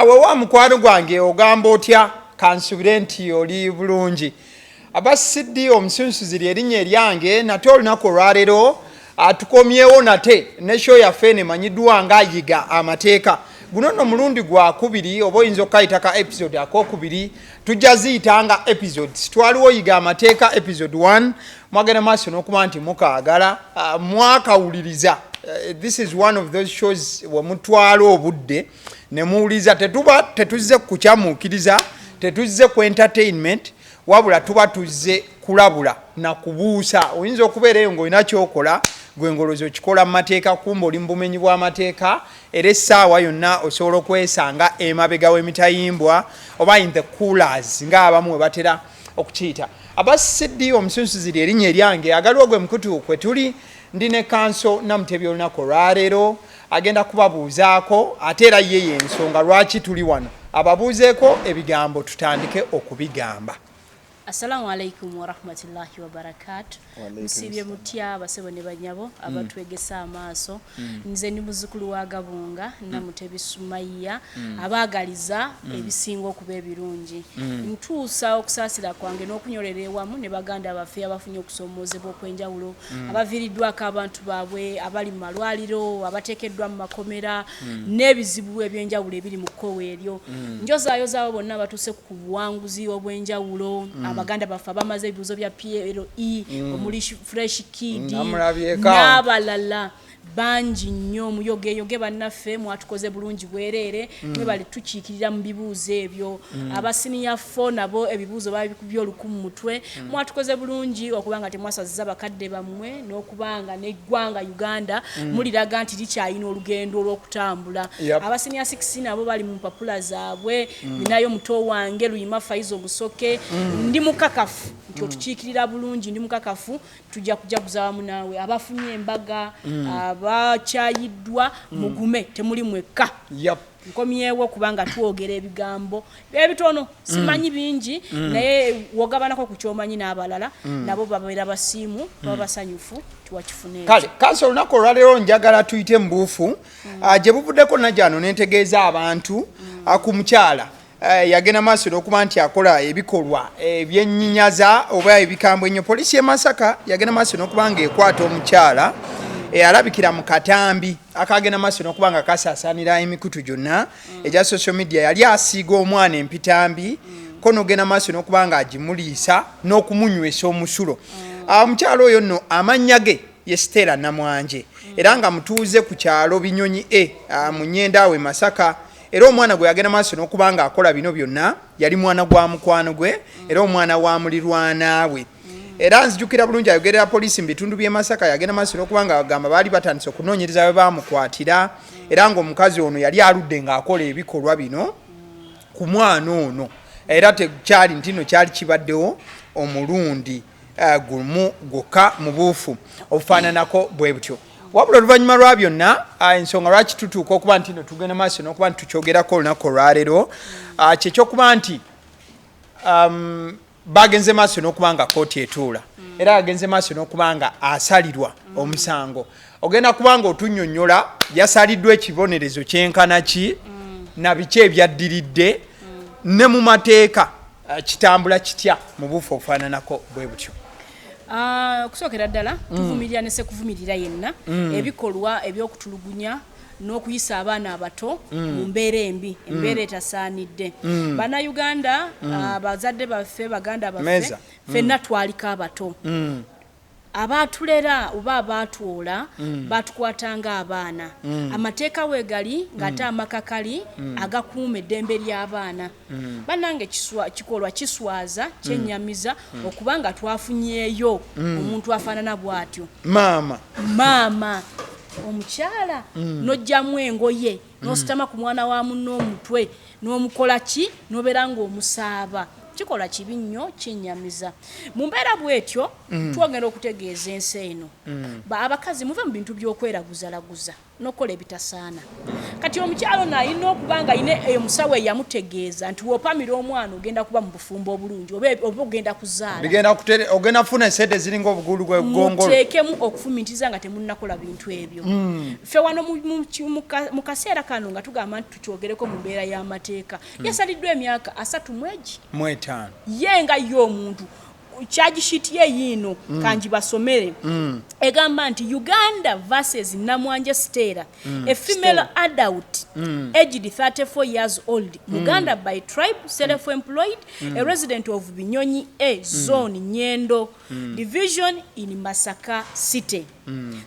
Wewa mukwano gwange, ogamba otya? Kansubire nti oli bulungi. Abasiddi omusunsuzi lyerinnya eryange. Nate olunaku olwaleero tukomyewo nate ne show yaffe eno emanyiddwa nga Yiga Amateeka. Guno nno mulundi gwakubiri, oba oyinza okukayita ka episode akokubiri, tujja ziyita nga episodes. Twaliwo Yiga Amateeka episode 1, mwagenda maaso n'okuba nti mukaagala, mwakawuliriza. This is one of those shows wemutwala obudde ne muwuliriza. Tetuba tetuzze kukyamuukiriza, tetuzze ku entertainment, wabula tuba tuzze kulabula na kubuusa. Oyinza okubeera eyo ng'olina kyokola gwe ngolozi okikola mu mateeka, kumba oli mu bumenyi bw'amateeka, era essaawa yonna osobola okwesanga emabega w'emitayimbwa oba in the coolers ng'abamu we batera okukiyita. Abasiddi omusunsuzi lyerinnya eryange. Agaliwo gwe mukutu kwe tuli. Ndi ne counsel Namutebi. Olunaku olwaleero agenda kubabuuzaako, ate era ye yensonga lwaki tuli wano, ababuuzeeko ebigambo tutandike okubigamba. Assalamu alaikum warahmatullahi wabarakatu. Musiibye mutya, abasebo ne banyabo abatwegesa amaaso? Nze ndi muzukulu wa Gabunga, Namutebi Sumaiya, abaagaliza ebisinga okuba ebirungi. Ntuusa okusaasira kwange n'okunyolera ewamu ne baganda baffe abafunye okusoomoozebwa okw'enjawulo, abaviiriddwako abantu baabwe, abali mu malwaliro, abateekeddwa mu makomera n'ebizibu ebyenjawulo ebiri mu kkowe eryo. Njozaayozaabo bonna abatuuse ku buwanguzi obw'enjawulo, abaganda baffe abamaze ebibuuzo bya PLE, omuli Fresh Kid Namulabyeko. n'abalala bangi nnyo. Muyogeyoge bannaffe, mwatukoze bulungi bwereere, mwebali tukiikirira mu bibuuzo ebyo. Aba senior 4 nabo ebibuuzo babikubye oluku mu mutwe. Mwatukoze bulungi okuba nga temwasaziza bakadde bammwe n'okubanga n'eggwanga Uganda muliraga nti likyalina olugendo olw'okutambula. Aba senior 6 nabo bali mu mpapula zaabwe. Ninayo muto wange Luyima Faizo Musoke, ndi mukakafu nti otukiikirira bulungi, ndi mukakafu tujja kujaguza wamu naawe. Abafunye embaga, abakyayiddwa, mugume, temuli mwekka. Nkomyewo kubanga twogera ebigambo ebitono, simanyi bingi, naye wogabanako ku kyomanyi n'abalala, nabo babeera basiimu, baba basanyufu tiwakifuna ekyo. Kale counsel, olunaku olwaleero njagala tuyite mu buufu. Gye buvuddeko najano nentegeeza abantu ku mukyala yagenda maaso n'okuba nti akola ebikolwa ebyenyinyaza oba ebikambwe ennyo. Poliisi y'e Masaka yagenda maaso n'okuba nga ekwata omukyala alabikira mu katambi akagenda maaso n'okuba nga kasaasaanira emikutu gyonna egya social media. Yali asiiga omwana empitambi, ko n'ogenda maaso n'okuba nga agimuliisa n'okumunywesa omusulo. Omukyala oyo nno amannya ge ye Stella Namwanje, era nga mutuuze ku kyalo Binyonyi e mu Nyendaawe, Masaka. Era omwana gwe yagenda maaso n'okuba nga akola bino byonna yali mwana gwa mukwano gwe, era omwana wa mulirwana we. Era nzijukira bulungi ayogerera poliisi mu bitundu by'e Masaka yagenda maaso n'okuba nga agamba baali batandise okunoonyereza we baamukwatira, era ng'omukazi ono yali aludde ng'akola ebikolwa bino ku mwana ono, era tekyali nti no kyali kibaddewo omulundi gumu gwokka mu buufu obufaananako bwe butyo. Wabula oluvannyuma lwa byonna, ensonga lwaki tutuuka okuba nti no tugenda maaso n'okuba nti tukyogerako olunaku olwaleero, kyekyokuba nti bagenze maaso n'okuba nga kooti etuula, era agenze maaso n'okuba nga asalirwa omusango. Ogenda kuba nga otunnyonnyola yasaliddwa ekibonerezo kyenkana ki, na biki ebyaddiridde, ne mu mateeka kitambula kitya mu buufu obufaananako bwe butyo. Okusookera ddala, tuvumirira ne sekuvumirira yenna ebikolwa eby'okutulugunya n'okuyisa abaana abato mu mbeera embi, embeera etasaanidde. Bannayuganda, bazadde baffe, baganda baffe, Meza. ffenna twaliko abato. Abaatulera oba abaatwola batukwatanga abaana. Amateeka weegali ng'ate amakakali agakuuma eddembe ly'abaana. Bannange, kikolwa kiswaza, kyennyamiza okuba nga twafunyeeyo omuntu afaanana bw'atyo. Maama. Maama omukyala n'ojjamu engoye n'ositama ku mwana wa munno omutwe n'omukola ki, n'obeera ng'omusaaba. Kikola kibi nnyo, kyennyamiza. Mu mbeera bw'etyo, twongera okutegeeza ensi eno, abakazi muve mu bintu by'okweraguzalaguza. N'okukola ebitasaana. Kati omukyalo ono alina okuba nga alina omusawo eyamutegeeza nti wopamira omwana ogenda kuba mu bufumbo obulungi oba ogenda kuzaala. Bigenda kutere, ogenda kufuna esente ziringa obugulu bwe gongolo. Muteekemu okufumiitiriza nga temunnakola bintu ebyo. Ffe wano mu kaseera kano nga tugamba nti tukyogereko mu mbeera y'amateeka, yasaliddwa emyaka asatu mu egi mu etaano. Ye nga ye omuntu, charge sheet ye yiino, kanjibasomere. Egamba nti Uganda versus Namwanje Stella, a female adult aged 34 years old, Muganda by tribe, self-employed, a resident of Binyonyi A Zone, Nyendo Division in Masaka City.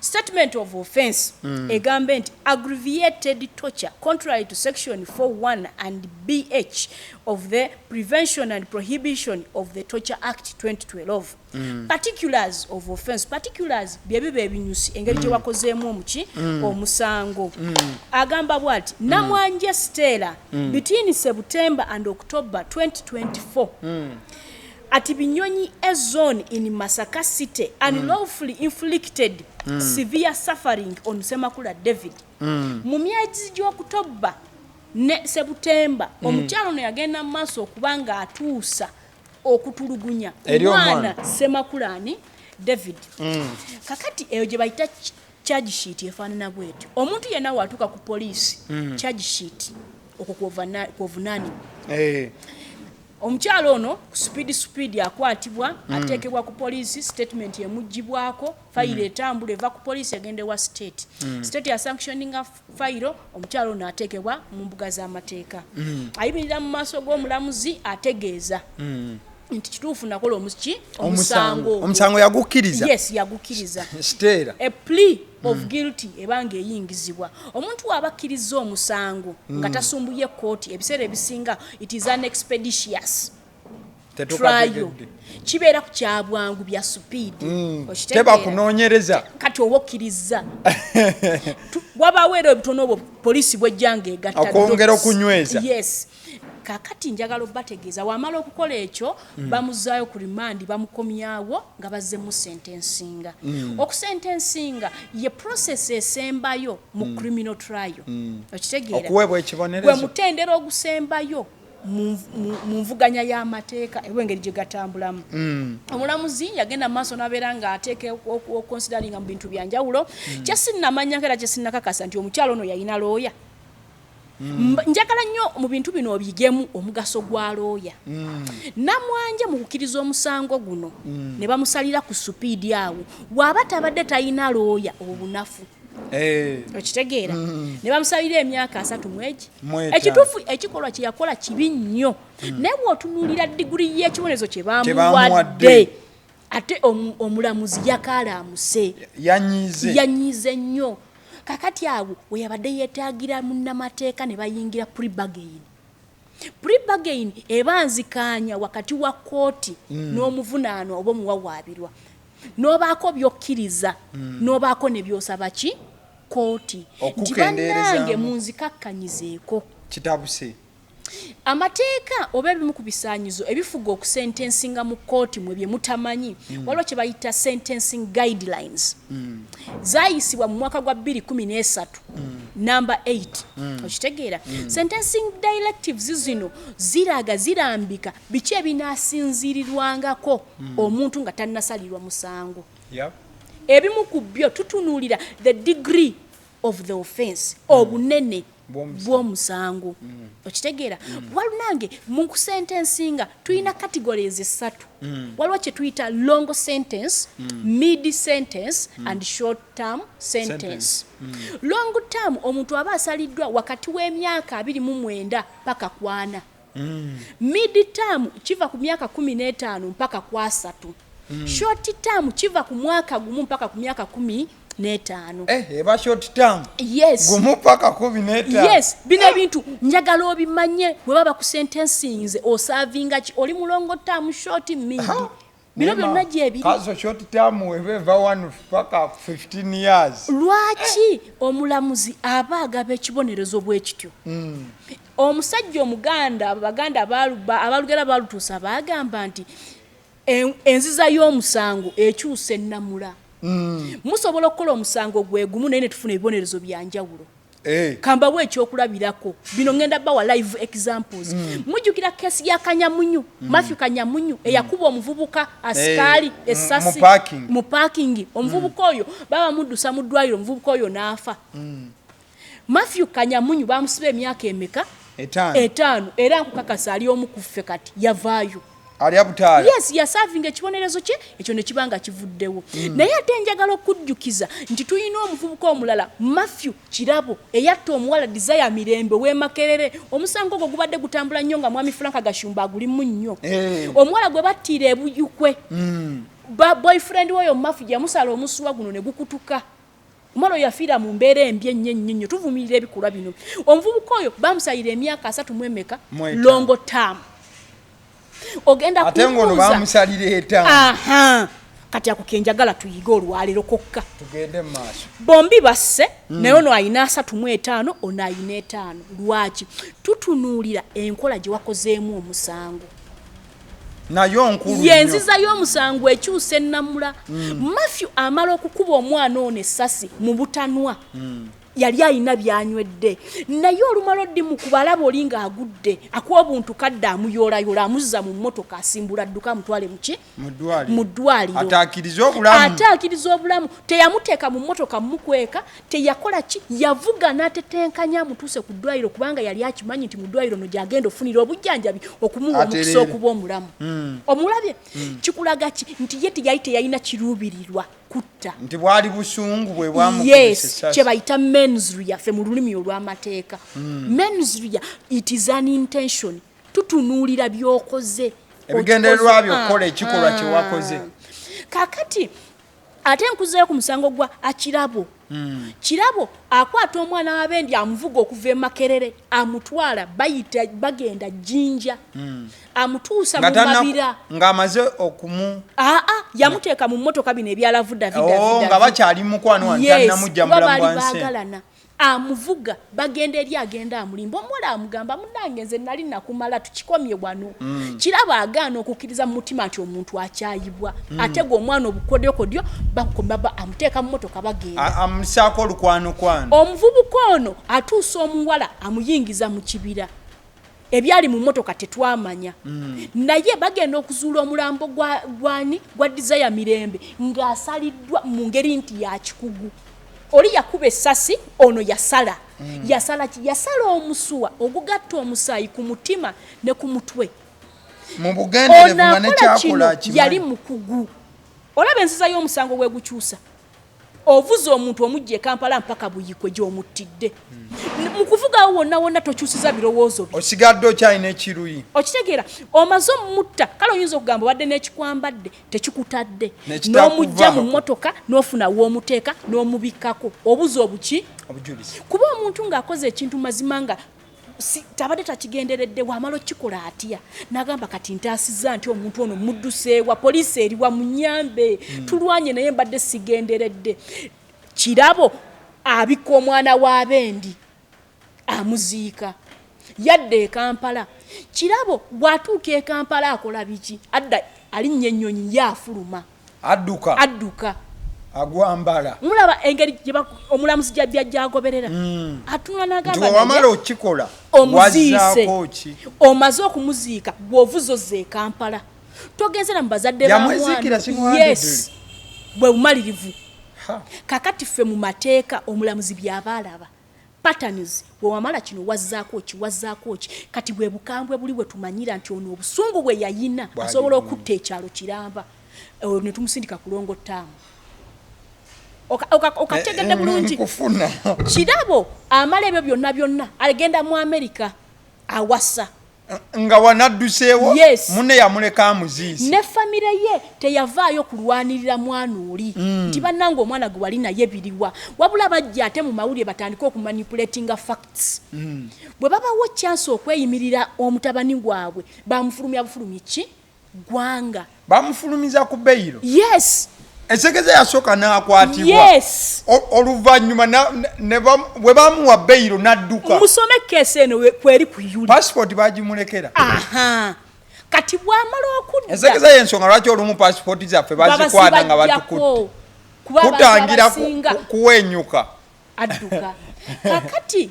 Statement of offense egambe nti aggravated torture contrary to section 41 and BH of the Prevention and Prohibition of the Torture Act 2012. Particulars of offense, particulars byebiba ebinyusi engeri gye wakozeemu omuki omusango. Agamba bw'ati: Namwanje Stella, between September and October 2024 at Binyonyi A Zone in Masaka City, unlawfully inflicted severe suffering on Semakula David. Mu myezi gy'Okutoba ne Sebutemba, omukyalo ono yagenda mu maaso okuba nga atuusa okutulugunya eri omwana omwana. Semakulani David. Kakati eyo gye bayita charge sheet efaanana bwetyo. Omuntu yenna waatuuka ku poliisi, charge sheet okwo kwovunaanibwa. Omukyalo ono speed speed akwatibwa, ateekebwa ku poliisi, statement emugibwako, fayiro etambula eva ku poliisi egenda ewa state. State yasanctioninga fayiro, omukyalo ono ateekebwa mu mbuga z'amateeka, ayimirira mu maaso g'omulamuzi, ategeeza nti kituufu nakola omuki omusango ogwo. Omusango yagukkiriza. Yes, yagukkiriza. Stella. A plea of guilty ebanga eyingizibwa omuntu waaba akkiriza omusango nga tasumbuye kooti. Ebiseera ebisinga it is an expeditious trial. Tetukategedde. Kibeera ku kyabwangu bya speed. Teba kunoonyereza. Kati oba okkiriza, wabaawo era ebitono obwo poliisi bwejjanga egatta Okwongera dots. okunyweza. Yes. Kakati njagala obategeeza, wamala okukola ekyo, bamuzaayo ku remand, bamukomyawo nga bazzemu sentencinga. Okusentencinga ye process esembayo mu criminal trial, okitegeera? Okuweebwa Gwe ekibonerezo. mutendera ogusembayo mu nvuganya y'amateeka eba engeri gye gatambulamu. Omulamuzi yagenda mu maaso n'abeera ng'ateeka okonsideringa mu bintu byanjawulo. Kyesinnamanya era kyesinnakakasa nti omukyalo ono yalina looya. Njagala nnyo mu bintu bino obigemu omugaso gwa looya. Namwanje mu kukkiriza omusango guno ne bamusalira ku speed awo, bw'aba tabadde talina looya, obunafu. Okitegeera? Ne bamusalira emyaka asatu mu egi Mu etaano. Ekituufu ekikolwa kye yakola kibi nnyo, naye bw'otunuulira degree y'ekibonerezo kye Kye bamuwadde, bamuwadde. ate omulamuzi yakaalamuse. Yanyiize. Yanyiize nnyo. Kakati awo we yabadde yeetaagira munnamateeka ne bayingira plea bargain. Plea bargain eba nzikaanya wakati wa kooti n'omuvunaanwa oba omuwawaabirwa, n'obaako by'okkiriza, n'obaako ne by'osaba ki kooti nti Okukendeerezaamu. bannange munzikakkanyizeeko. Kitabuse. Amateeka oba ebimu ku bisaanyizo ebifuga okusentensinga mu kooti mwe bye mutamanyi, waliwo kye bayita sentencing guidelines, zaayisibwa mu mwaka gwa 2013, namba 8, okitegeera? Sentencing directives zino ziraga, zirambika biki ebinaasinzirirwangako omuntu nga tannasalirwa musango. Ebimu ku byo tutunuulira the degree of the offense, obunene Bw'omusango. bw'omusango, okitegeera? Walunange mu kusentensinga tulina categories esatu. Waliwo kye tuyita long sentence, mid sentence and short term sentence. Long term, omuntu aba asaliddwa wakati w'emyaka 29 paka kwana. Mid term kiva ku myaka 15 mpaka ku 30. Short term kiva ku mwaka 1 mpaka ku myaka 15. Eh, eba short term. Yes. 1 paka 15. Yes. Bino ebintu njagala obimanye bwe baba kusentensinze oservinga ki, oli mu long term, short, mid, bino byonna gyebiri. Kazo short term weba eva 1 paka 15 years. Lwaki omulamuzi aba agaba ekibonerezo bwe kityo? Omusajja omuganda, abaganda abalugera balutuusa, bagamba nti enziza y'omusango ekyusa ennamula. Musobola okukola omusango gwe gumu naye ne tufuna ebibonerezo bya njawulo. Eh. Kambawe ekyokulabirako, bino ngenda bawa live examples. Mujjukira kesi ya Kanyamunyu, Matthew Kanyamunyu, eyakuba omuvubuka asikaali essasi mu parking. Mu parking. Omuvubuka oyo baba muddusa mu ddwaliro, omuvubuka oyo n'afa. Matthew Kanyamunyu bamusiba emyaka emeka? 5. 5. Era nkukakasa ali omu ku ffe kati yavaayo. Ali abutaala. Yes, yasavinga ekibonerezo kye ekyo ne kiba nga kivuddewo. Naye ate njagala okujjukiza nti tulina omuvubuka omulala, Matthew Kirabo, eyatta omuwala Desire Mirembe w'e Makerere. Omusango ogwo gubadde gutambula nnyo nga Mwami Frank Gashumba agulimu nnyo. Omuwala gwe battiira e Buyukwe. Ba boyfriend w'oyo Matthew yamusala omusuwa guno ne gukutuka. Omuwala oyo yafiira mu mbeera embi ennyo ennyo nnyo. Tuvumirira ebikolwa bino. Omuvubuka oyo bamusalira emyaka asatu mu emeka? Mu etaano. Long term. Ogenda Ate ng'ono kumbuuza. bamusalira 5. Aha. Kati ako ke njagala tuyige olwaleero kokka. Tugende mu maaso. Bombi basse, naye ono ayina 35, ono ayina 5. Lwaki? Tutunuulira enkola gye wakozeemu omusango. Nayo nkulu nnyo. Ye nziza y'omusango ekyusa ennamula. Matthew amala okukuba omwana ono essasi mu butanwa. Yali ayina byanywedde, naye olumala oddimu ku balaba oli ng'agudde, akuwa obuntu kadde amuyoolayoola, amuzza mu mmotoka, asimbula adduka amutwale mu ki? Mu ddwaliro. Mu ddwaliro. Ataakirize obulamu. Ataakirize obulamu. Teyamuteeka mu mmotoka mukweka, teyakola ki? Yavuga n'atetenkanya amutuuse ku ddwaliro, kubanga yali akimanyi nti mu ddwaliro ono gy'agenda ofunira obujjanjabi okumuwa omukisa Atereere. okuba omulamu. Omulabye? Kikulaga ki? Nti ye teyali teyalina kiruubirirwa kutta. Nti bwali busungu bwe bwamukubisa Yes, essasi. kye bayita mens rea ffe mu lulimi olw'amateeka. Mens rea, it is an intention. Tutunuulira by'okoze. Ebigendererwa byo Okikoze. okukola ekikolwa kye wakoze. Kaakati ate nkuzeeyo ku musango gwa Akirabo. Kirabo akwata omwana w'abendi amuvuga okuva e Makerere, amutwala, bayita bagenda Jinja. Amutuusa Nga mu tanna- Mabira. Ng'amaze okumu Aa, yamuteeka mu mmotoka bino ebya Lavu Davi, Oh, Davi, nga Davi. bakyali mukwano wano, Yes, tannamujja kuba mulamu baali bwa nsi. baagalana. Amuvuga bagenda eri, agenda amulimba. Omuwala amugamba, munnange nze nali nakumala, tukikomye wano. Kirabo agaana okukkiriza mu mutima nti omuntu akyayibwa. Atega omwana obukodyokodyo, bakomba, amuteeka mu mmotoka bagenda. Amusaako olukwanokwano. Omuvubuka ono atuusa omuwala amuyingiza mu kibira. Ebyali mu mmotoka tetwamanya. Naye bagenda okuzuula omulambo gwani gwa Desire Mirembe ng'asaliddwa mu ngeri nti ya kikugu. Oli yakuba essasi, ono yasala. Yasala ki? Yasala omusuwa ogugatta omusaayi ku mutima ne ku mutwe. Mu bugenderevu Ono nga akola ne kyakola kino akimanyi. yali mukugu. Olaba enziza y'omusango bwegukyusa. Ovuze omuntu omujja e Kampala mpaka Buyikwe gy'omuttidde. Mu kuvugawo wonna wonna tokyusiza birowoozo byo. Osigadde okyalina ekiruyi. Okitegeera, omaze omutta, kale oyinza okugamba obadde n'ekikwambadde, tekikutadde. N'ekitakuvaako. N'omujja mu mmotoka, n'ofuna w'omuteeka, n'omubikkako. Obuze obuki? Obujulizi. Kuba omuntu ng'akoze ekintu mazima nga tabadde takigenderedde, wamala okukikola atya? N'agamba kati ntaasizza nti omuntu ono mudduseewa, poliisi eriwa munyambe, tulwanye naye mbadde sigenderedde. Kirabo abikka omwana w'abendi, amuziika. Yadda e Kampala. Kirabo bw'atuuka e Kampala akola biki? Adda alinnya ennyonyi ye afuluma. Adduka. Adduka. Agwambala. Mulaba engeri gye omulamuzi gy'agoberera. Atunula n'agamba Nti wewamala naye okukikola, omuziise. wazzaako ki? Omaze okumuziika, bw'ovuze ozza e Kampala. Togenze na mu bazadde ba mwana. Yamweziikira single-handedly. Yes. Bwe bumalirivu. Ha. Kaakati ffe mu mateeka omulamuzi by'aba alaba. Patterns, bwe wamala kino wazzaako ki, wazzaako ki. Kati bwe bukambwe buli bwe tumanyira nti ono obusungu bwe yayina, Bwali asobola bulungi. okutta ekyalo kiramba. Ne tumusindika ku longo ttaano. Okategedde bulungi. Nkufuna. Kirabo amala ebyo byonna byonna, agenda mu Amerika awasa. Nga wanadduseewo, Yes. munne yamuleka amuziise. Ne famire ye teyavaayo kulwanirira mwana oli. Nti bannange omwana gwe wali naye biriwa. Wabula bajja ate mu mawulire batandike okumanipulatinga facts. Bwe babawo chance okweyimirira omutabani waabwe, bamufulumya bufulumyi ki? Ggwanga. Bamufulumiza ku beyiro? Yes. Ensegeze yasooka n'akwatibwa. Yes. Oluvannyuma bwe bamuwa beyiro n'adduka. Musome keesi eno kweri ku Yuli. Passport bagimulekera. Aha. Kati bw'amala okudda. Ensegeze y'ensonga lwaki olumu passport zaffe bazikwata nga Babazibajjako. batukutte. Kuba abantu Kutangira abasinga kuwenyuka. Adduka. Kakati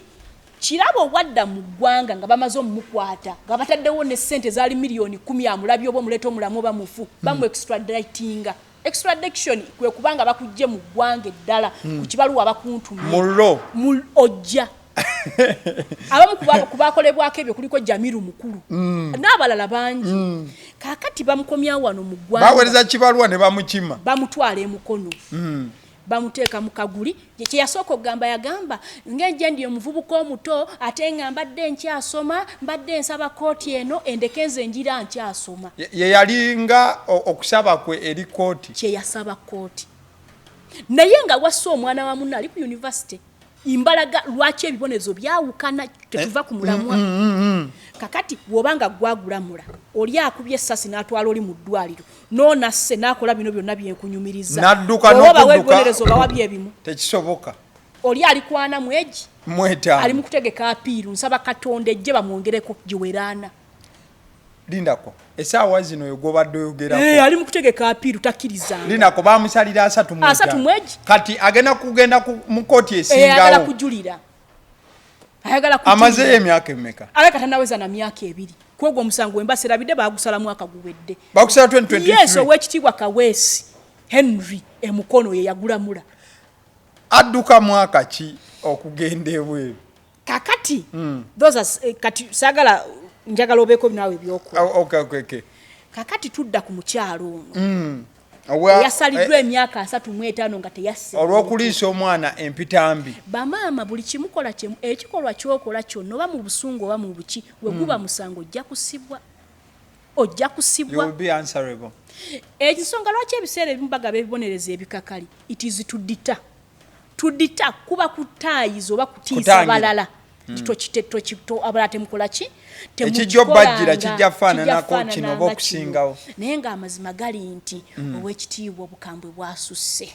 Kirabo obwadda mu ggwanga nga bamaze omumukwata, nga bataddewo ne ssente zaali miliyoni 10, amulabye oba omuleeta omulamu oba mufu, bamu extraditinga. Extradition kwe kubanga bakujje mu ggwanga eddala ku kibaluwa bakuntumye. Mullo. Ojja abamu ku bakolebwako ebyo kuliko Jamiru Mukulu n'abalala bangi. Kaakati bamukomyawo wano mu ggwanga. Baweereza kibaluwa ne bamukima. Bamutwala emukono, bamuteeka mu kaguli. Kye yasooka okugamba, yagamba ng'enje ndi omuvubuka omuto ate nga mbadde nkyasoma, mbadde nsaba kooti eno endeke nze njira nkyasoma. Ye yalinga okusaba kwe eri kooti. Kye yasaba kooti, naye nga wassa omwana wa munne ali ku university. Imbalaga lwaki ebibonerezo byawukana? Tetuva ku mulamwa. Kakati bw'oba nga gwagulamula oli akubye essasi n'atwala oli mu ddwaliro noonasse n'akola bino byonna byenkunyumiriza, N'adduka oba bawa n'okudduka. ebibonerezo bawa byebimu? Tekisoboka. Oli ali kwana mwegi 50. Ali mu kutegeka appeal. Nsaba Katonda ejje bamwongereko giweraana. Lindako, essaawa zino oyo gwobadde oyogerako Eh, ali mu kutegeka appeal, takkirizanga. Lindako, bamusalira asatu mu Asatu etaano. mwegi. Kati agenda kugenda mu kooti Eh, ayagala esingawo. kujulira, ayagala kujulira. Amazeeyo emyaka emeka? Alabika tanaweza na myaka 2. Kwogwo omusango wemba serabidde, bagusala mwaka guwedde. Bakusala 2023? Yes, owekitiibwa Kaweesi Henry emukono ye yagulamula. Adduka mwaka ki okugenda ebweru? Kakati those are, kati saagala, njagala obeeko naawe ebyokola. Oh, okay. Kakati tudda ku mukyalo ono eyasaliddwa emyaka 35 nga teyasse. Olw'okuliisa omwana empitambi. Bamaama, buli kimukola ekikolwa kyokola kyonna, oba mu busungu oba mu buki, we guba musango, ojja kusibwa, ojja You kusibwa. will be answerable. Ekisonga lwaki ebiseera ebimu bagaba ebibonerezo ebikakali, it is to deter, to deter kuba kutaayiza oba kutiisa Kutangira. balala. Abalala temukola ki? Ekijja obbajjira Temukikolanga, kijja kufaananako kijja kino oba kufaanana okusingawo. kino. Naye ng'amazima gali nti owekitiibwa obukambwe bwasusse,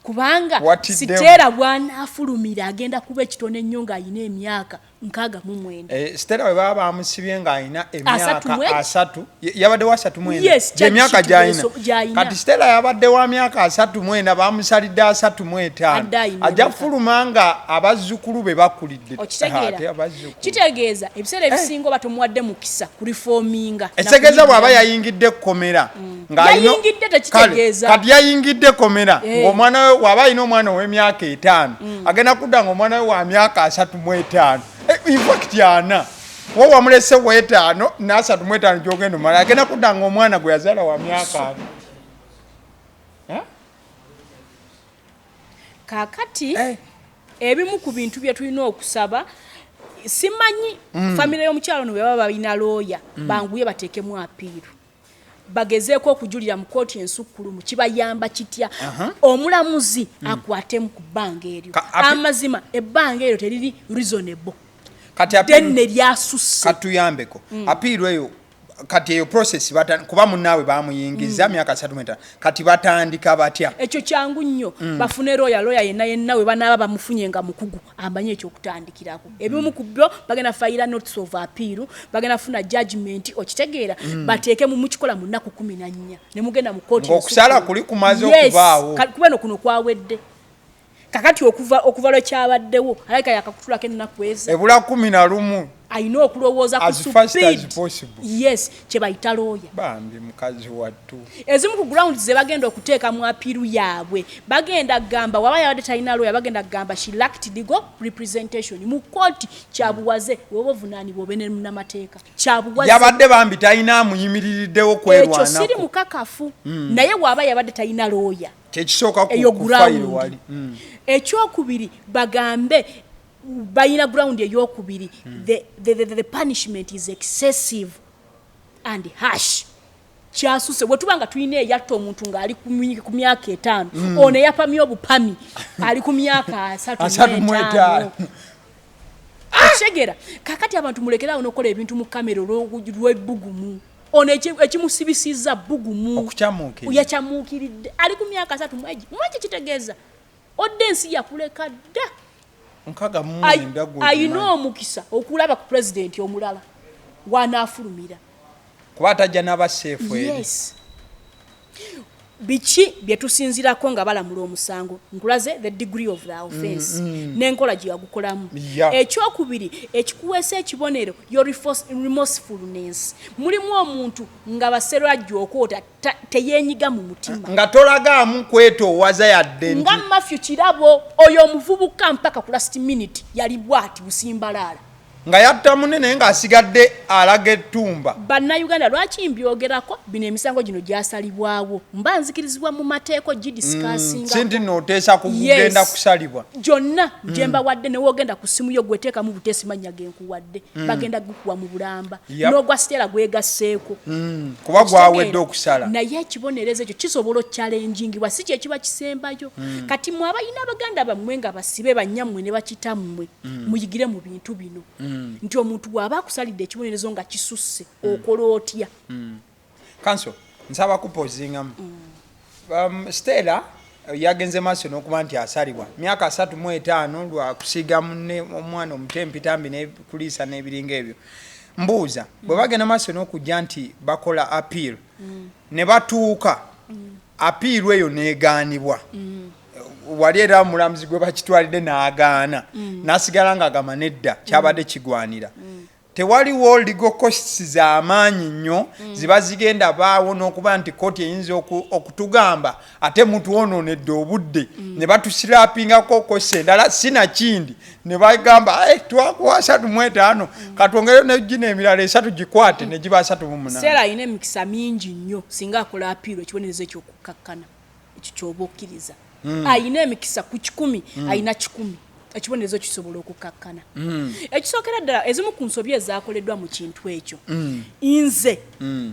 kubanga Watiddemu. Siteera bw'anaafulumira agenda kuba ekitono ennyo ng'alina emyaka 69. Eh, Stella bwe baba bamusibye ng'alina Asatu emyaka mwegi. 30, yabadde wa 34. Yes, gyemyaka charge gy'alina. gy'alina. Kati Stella yabadde wa myaka 34, bamusalidde 35. Adde ayina Ajja emyaka. fuluma nga abazzukulu be bakulidde. Okitegeera? Ate abazzukulu. Kitegeeza ebiseera ebisinga oba tomuwadde mukisa kureforminga. Ekitegeeza bw'aba yayingidde ekkomera ng'alina- Yayingidde tekitegeeza. Kale, kati yayingidde ekkomera ng'omwana we waba alina omwana ow'emyaka 5, agenda kudda ng'omwana we wa myaka 35. Eh, in fact ana wo wamulese w'etaano n'35 gyogenda omala, agenda kudda ng'omwana gwe yazaala wa myaka 4. Eh? Kaakati Eh. ebimu ku bintu bye tulina okusaba, simanyi famire y'omukyalo ono bwe baba balina looya, banguye bateekemu appeal, bagezeeko okujulira mu kooti ensukkulumu. Kibayamba kitya? Omulamuzi akwatemu ku bbanga eryo. Amazima ebbanga eryo teriri reasonable. Kati appeal- Denne lyasusse. Katuyambeko, appeal eyo kati eyo process kuba munnaabwe bamuyingiza myaka 35, kati batandika batya? Ekyo kyangu nnyo. Bafune looya, looya yenna yenna we banaaba bamufunye nga mukugu amanye ekyokutandikirako. Ebimu ku byo bagenda fayira notice of appeal, bagenda funa judgment, okitegeera? Bateeke mu mukikola mu nnaku 14 ne mugenda mu kooti. Ng'okusala ensukkulumu. kuli kumaze Yes, okubaawo. Kuba eno kuno kwawedde. Kakati okuva lwe kyabaddewo alabika yakakutulako ennaku eza. Ebula 11. Alina okulowooza ku As fast as speed. possible. Yes, kye bayita looya. Bambi mukazi wattu. Ezimu ku grounds ze bagenda okuteeka mu appeal yaabwe, bagenda kugamba waba yabadde talina lawyer, bagenda kugamba she lacked legal representation mu kooti. Kyabuwaze woba ovunaanibwa obe ne munnamateeka, kyabuwaze. Yabadde bambi talina amuyimiririddewo Ekyo siri kwerwanako. mukakafu, naye waaba yabadde talina lawyer, Kyekisooka eyo ku fayiro ground. wali. Ekyokubiri, bagambe balina ground eyokubiri, the punishment is excessive and harsh, kyasuse. Bwe tuba nga tulina eyatta omuntu ng'ali ku myaka 5, ono eyapamye obupami ali ku myaka 35. 35. Okitegeera? Kakati abantu mulekerawo n'okukola ebintu mu kamera olw'ebbugumu. Ono ekimusibisizza bbugumu. Okukyamuukirira. Yakyamuukiridde, ali ku myaka 30 mwegi mwegi, kitegeeza odde ensi yakuleka dda. 69 gwe Ayina ogimanyi. omukisa okulaba ku pulezidenti omulala wanaafulumira. Kuba atajja n'abaseefu eri. Yes, Biki bye tusinzirako nga balamula omusango? Nkulaze the degree of the offense n'enkola gye yagukolamu. Ekyokubiri ekikuweesa ekibonero, your remorsefulness. Mulimu omuntu nga baserwajja okwota teyeenyiga mu mutima, nga tolagaamu kwetoowaza yadde. Nga Matthew Kirabo oyo omuvubuka, mpaka ku last minute yali bwati busimbalaala. Nga yatta munne naye ng'asigadde alaga ettumba. Bannayuganda, lwaki mbyogerako bino? Emisango gino gyasalibwawo, mba nzikirizibwa mu mateeka ogidiscussinga. Si nti nooteesa ku kugenda kusalibwa. Gyonna gye mbawadde, newogenda ku ssimu yo gweteekamu buteesi mannya genkuwadde, bagenda gukuwa mu bulamba. N'ogwa Stella gwegasseeko. Kuba gwawedde okusala. Naye ekibonerezo ekyo kisobola okuchallengingibwa, si kyekiba kisembayo. Kati mwe abalina abaganda bammwe nga basibe, bannyammwe ne bakitammwe, muyigire mu bintu bino nti omuntu bw'aba akusalidde ekibonerezo nga kisusse, okola otya? Kanso nsaba kupausingamu. Stella yagenze maaso n'okuba nti asalibwa myaka 35 lwa kusiiga munne omwana omuto empitambi nekuliisa n'ebiringa ebyo. Mbuuza, bwe bagenda maaso n'okujja nti bakola appeal ne batuuka appeal eyo n'egaanibwa, wali era omulamuzi gwe bakitwalidde n'agaana, n'asigala ng'agamba nedda, kyabadde kigwanira, tewaliwo legal costs z'amaanyi nnyo ziba zigenda baawo n'okuba nti kooti eyinza okutugamba ate mutuwonoonedde obudde ne batuslappingako costs endala, sinakindi ne bagamba, "Eh, twakuwa 35, katwongere negino emirala esatu gikwate ne giba 38." Stella alina emikisa mingi nnyo singa akola appeal ekibonerezo ekyokukakkana. Ekyo kyoba okkiriza, alina emikisa ku 100, alina 100 ekibonerezo kisobola okukakkana. Ekisookera ddala, ezimu ku nsobi ezakoleddwa mu kintu ekyo, nze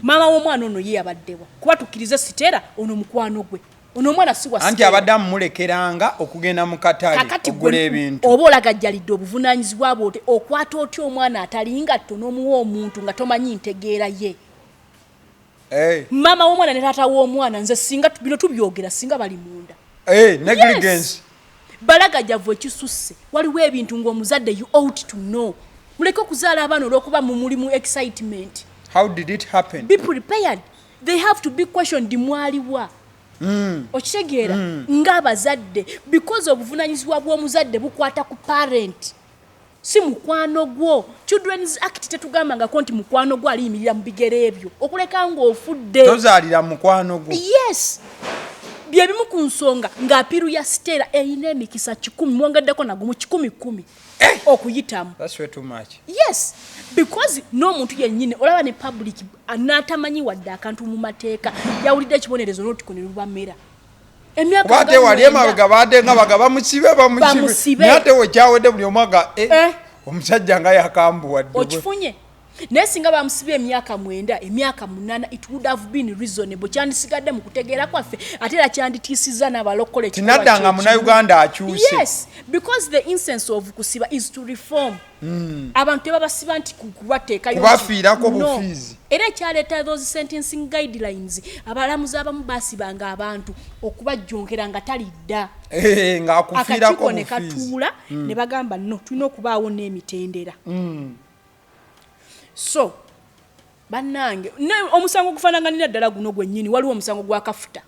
maama w'omwana ono ye yabaddewa? Kuba tukkirize Stella ono mukwano gwe, ono omwana si wa Anti Stella. abadde amumulekeranga okugenda mu katale Kakati okugula gwe ebintu. oba olagajjalidde obuvunaanyizibwa bwo oti okwata otya omwana atali ngatto n'omuwa omuntu nga tomanyi ntegeera ye? Maama w'omwana ne taata w'omwana, nze singa bino tubyogera singa bali munda. Negligence. Balagajavu ekisusse. Waliwo ebintu ng'omuzadde you ought to know. Muleke okuzaala abaana olw'okuba mu mulimu excitement. How did it happen? Be prepared, they have to be questioned. Mwaliwa? Okitegeera ng'abazadde, because obuvunanyizibwa bw'omuzadde bukwata ku parent, si mukwano gwo. Children's Act tetugambangako nti mukwano gwo aliyimirira mu bigere ebyo okuleka ng'ofudde. Tozaalira mukwano gwo. Yes, byebimu ku nsonga ng'appeal ya Stella erina emikisa 100, mwongeddeko nagumu, 110 okuyitamu. That's way too much. Yes, because n'omuntu yennyini olaba ne public n'atamanyi wadde akantu mu mateeka, yawulidde ekibonerezo n'olutiko ne lubamera. Emyaka Kuba ate nga wali 90. emabega baadde nga baga bamusibe, bamusibe. Bamusibe. Naye ate wekyawedde buli omu aga Eh. omusajja nga yakambuwadde. Okifunye? Naye singa bamusibye emyaka 9, emyaka 8, it would have been reasonable, kyandisigadde mu kutegeera kwaffe, ate era kyanditiisizza n'abalokole ekikolwa Tinaddanga kyekimu. Munnayuganda akyuse. Yes, because the instance of kusiba is to reform. Abantu tebabasiba nti kubateekayo Kubafiirako No. bufiizi. Era ekyaleeta those sentencing guidelines, abalamuzi abamu basibanga abantu okubajjonkera nga talidda. Eh, ng'akufiirako Akakiiko ne bufiizi. katuula ne bagamba, no, tulina okubaawo n'emitendera. So bannange, omusango gufaananganira ddala guno gwennyini. Waliwo omusango gwa Kafuta.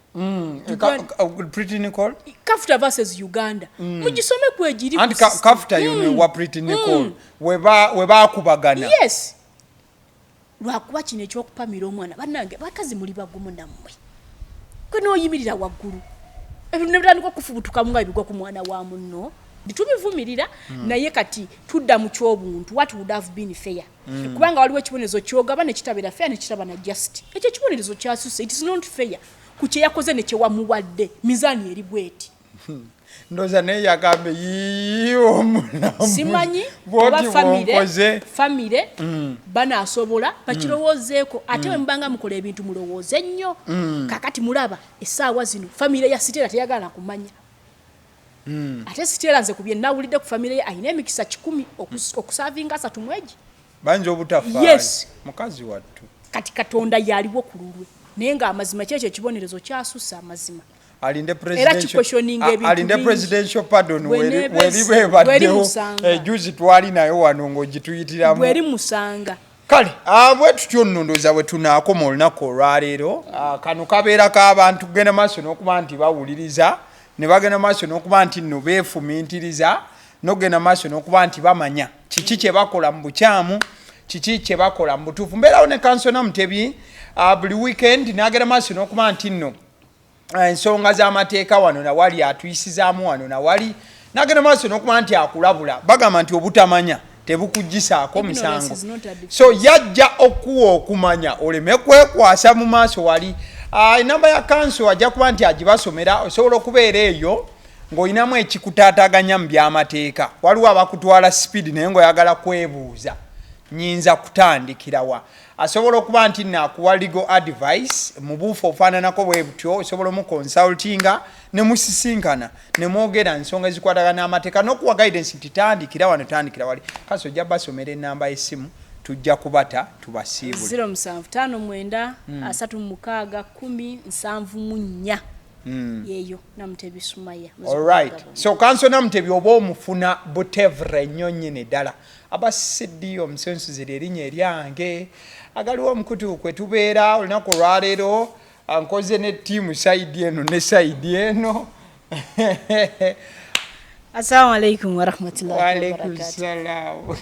Pretty Nicole. Kafuta versus Uganda, mugisome kwegiri. Anti Kafuta yono wa Pretty Nicole we bakubagana. Yes, lwakuba kino ekyokupamira omwana. Bannange, bakazi muli bagumu nammwe. Gwe n'oyimirira waggulu, ebintu ne bitandika okufubutukamu nga bigwa ku mwana wa munno. Tubivumirira, naye kati tudda mu kyobuntu, what would have been fair, kubanga waliwo ekibonerezo kyogaba ne kitabeera fair, ne kitaba na just. Ekyo ekibonerezo kyasuse, it is not fair ku kye yakoze ne kyewamuwadde. Mizaani eri bweti. Ndowooza naye yagambe, "Yii, omulamuzi, Simanyi oba bw'oti famire bw'onkoze." Famire banaasobola bakirowoozeeko. Ate bwe mubanga mukola ebintu, mulowooze nnyo. Kakati mulaba essaawa zino famire ya Stella teyagala kumanya. Ate Stella, nze ku bye nawulidde ku famire ye, alina emikisa 100 okuservinga 30 egi. Bayinza obutafaayo. Yes. Mukazi wattu. Kati Katonda yaliwo ku lulwe, naye ng'amazima kyekyo ekibonerezo kyasusse, amazima. Alinde Era kiquestioninga ebintu alinde bingi. presidential pardon. Bwe Weriba ebaddewo. Musanga. Ejuzi twali nayo wano ng'ogituyitiramu. Bweri musanga. Kale bwe tutyo nno ndowooza bwe tunaakoma olunaku olwaleero. Kano kabeera k'abantu kugenda maaso n'okuba nti bawuliriza, ne bagenda maaso n'okuba nti nno beefumintiriza, n'okugenda maaso n'okuba nti bamanya kiki kye bakola mu bukyamu, kiki kye bakola mu butuufu. Mbeerawo ne Kansona Mutebi buli weekend, n'agenda maaso n'okuba nti nno ensonga z'amateeka wano nawali atuyisizaamu wano nawali, n'agenda maaso n'okuba nti akulabula. Bagamba nti obutamanya tebukuggisaako Ignorance misango. is not a defense. So yajja okuwa okumanya oleme kwekwasa mu maaso wali. Enamba ya kanso ajja kuba nti agibasomera. Osobola okubeera eyo ng'olinamu ekikutaataganya mu byamateeka, waliwo abakutwala speed naye ng'oyagala kwebuuza nyinza kutandikirawa. Asobola okuba nti naakuwa legal advice mu buufu ofaananako bwe butyo. Osobola omuconsultinga ne musisinkana ne mwogera ensonga ezikwatagana n'amateeka n'okuwa guidance nti tandikira wano, tandikira wali. Kasi ojja basomera enamba y'essimu, tujja kubata tubasiibule. 0759 36 10 74, yeeyo Namutebi Sumaya. Alright, so Kanso Namutebi oba omufuna butevre nnyo nnyini ddala. Aba cd omusensuzi erinnya eryange, agaliwo omukutu kwe tubeera olunaku olwaleero. Nkoze ne ttiimu side eno ne side eno. Assalamu alaikum warahmatullahi Waalaikum wabarakatuh. Salaam.